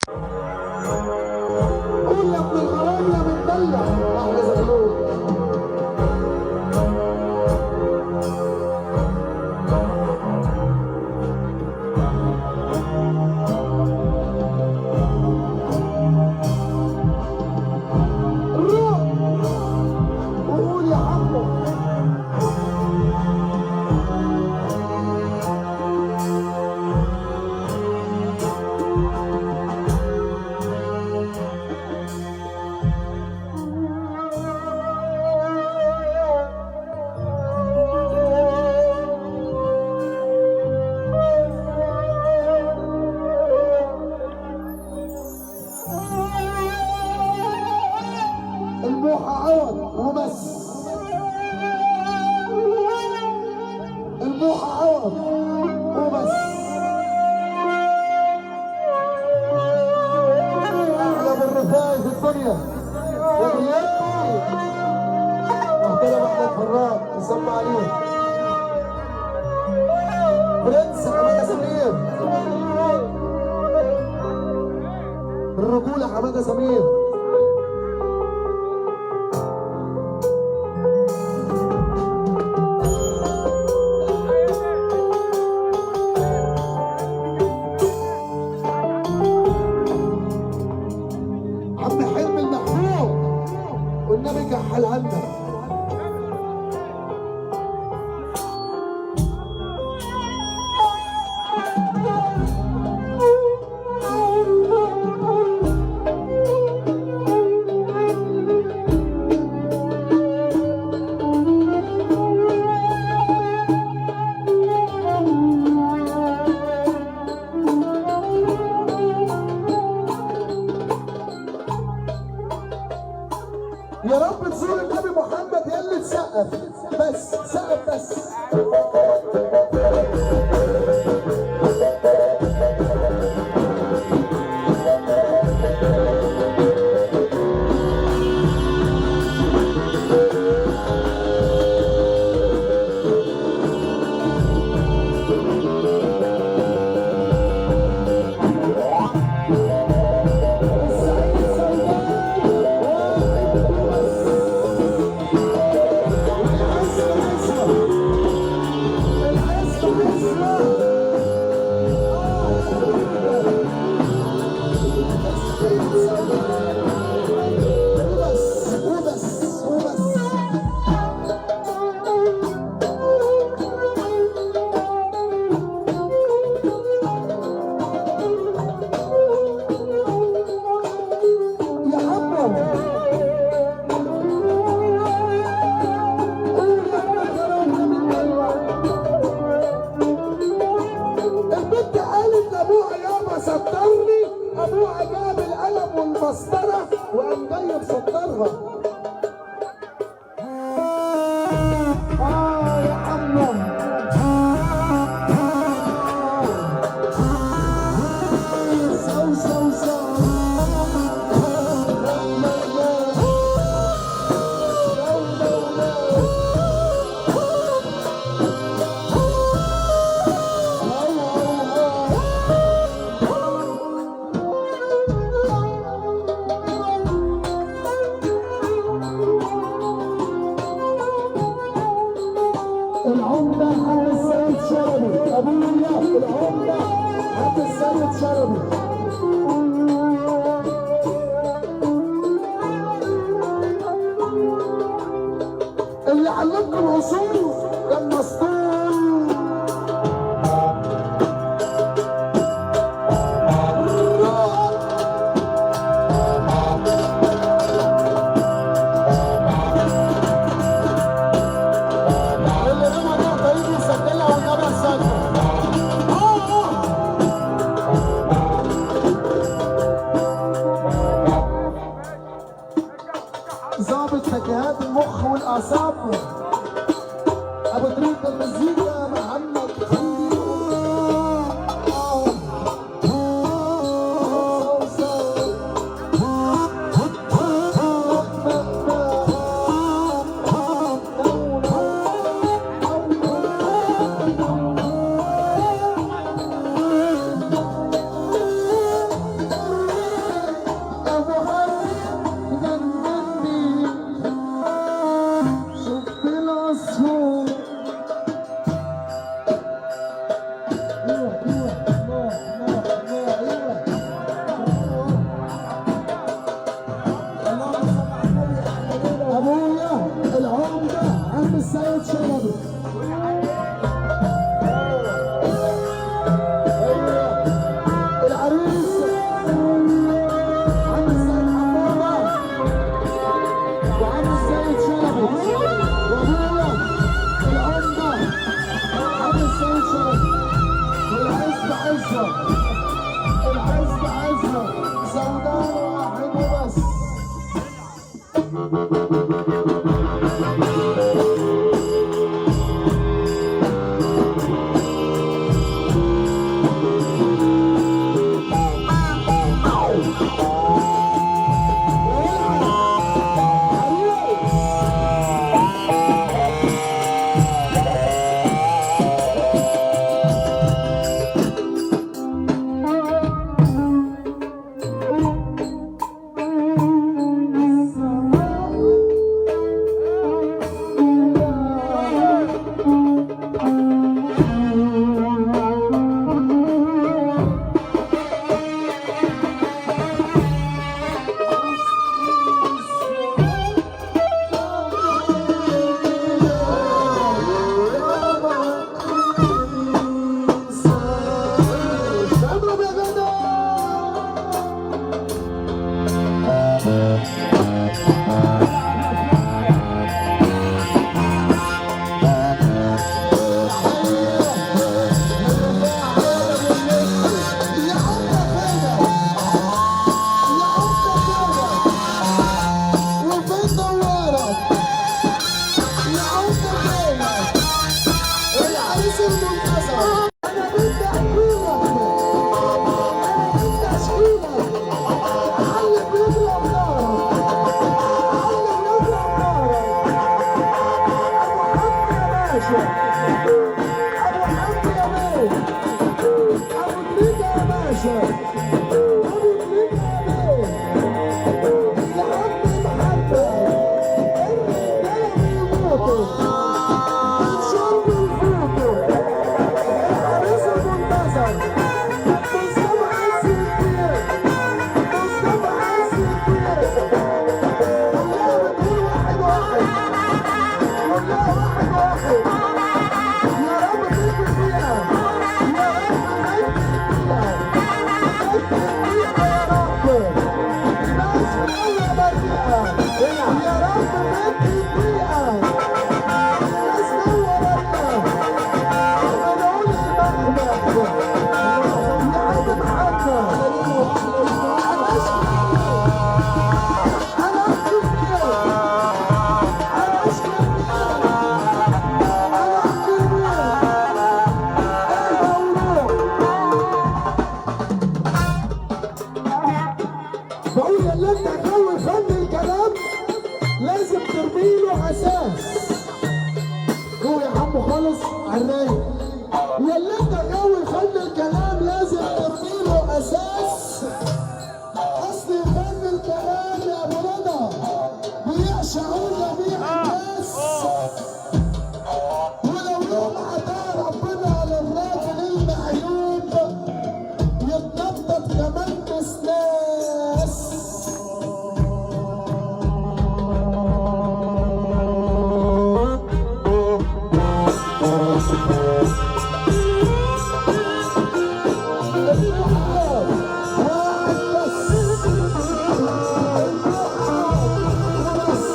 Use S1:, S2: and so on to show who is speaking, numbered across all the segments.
S1: قول يا ابن الغرام يا متدلع احلى زغلول. روح وقول يا حمو. الموحة عوض وبس، الموحة عوض وبس. احلى بالرفاعي في الدنيا يا غيابي. محترم احمد فراج يسمى عليه برنس حمادة سمير، الرجولة حمادة سمير. عم حلمي المحبوب والنبي كحلها لنا. يا رب تزور النبي محمد يا اللي تسقف بس، سقف بس. السعيد سودان واحد وبس. العزم عزمة، العزم عزمة. السعيد سودان وبس وبس وبس. يا حمو قول يا ابن الغرام يا متدلع. البنت قالت لابوها يابا سطرني، ابوها جاب القلم والمسطره وقام جاي مسطرها. يا عمو سو سو سو. لا لا لا لا لا لا. هو هو هو. العمدة عبد السيد شلبي، أبويا العمدة عبد السيد شلبي. اللي علمكم الأصول كان مسطول. اللي رمى نقطة يجي يسجلها والنبي يسجل. ظابط فكهات المخ والأعصاب. اضرب يا غدا. يا عم فينا، يا عم فينا، وفين دوارك يا عم فينا؟ العريس المنتظر. انا بدي احكيلك، انا بدي اشكيلك، علم بيضرب نارك، علم بيضرب نارك. ابو حمد يا باشا، ابو حمد يا بيه، ابو تريكه يا باشا، ابو تريكه يا بيه، يا عم محمد. الرجالة بيموتوا من شرب الفوتو. العريس المنتظر مصطفى عز الدين، مصطفى عز الدين. كلها بتقول واحد واحد، كلها واحد واحد. يا رب تكفي فيها، يا رب تكفي فيها، تكفي فيها يا رب. ناس في الأول بريئة، يا رب تكفي فيها. ناس جوه بريئة، بنقول المخبأ يا عم محمد. أنا أشكي، أنا أشكي فيها، أنا أشكي فيها، أنا أشكي فيها. اهدى وروح. بقول يا اللي انت غاوي فن الكلام لازم ترميله اساس. روح يا عمو خالص على الرايق. يا اللي انت غاوي فن الكلام لازم ترميله اساس. اصل فن الكلام يا ابو رضا بيعشقوا جميع الناس. ولو يوم عطاه ربنا للراجل المعيوب يتنطط كمان ناس. المحال واحد بس، المحال بس.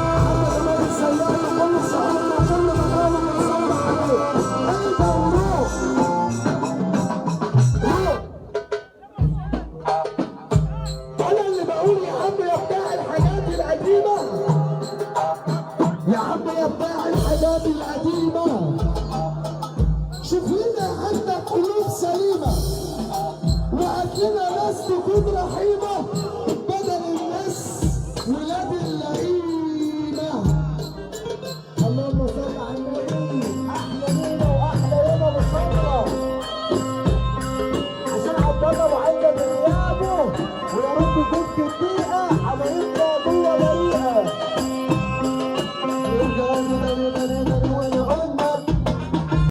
S1: محمد عماد السيار وكل صحابنا وكل مكانه بنصبح عليه. اهدى وروح، روح. انا اللي بقول يا عم يا بتاع الحاجات القديمة، يا عم يا بتاع الحاجات القديمة، شوف لنا عندك قلوب سليمة، وهات لنا ناس تكون رحيمة.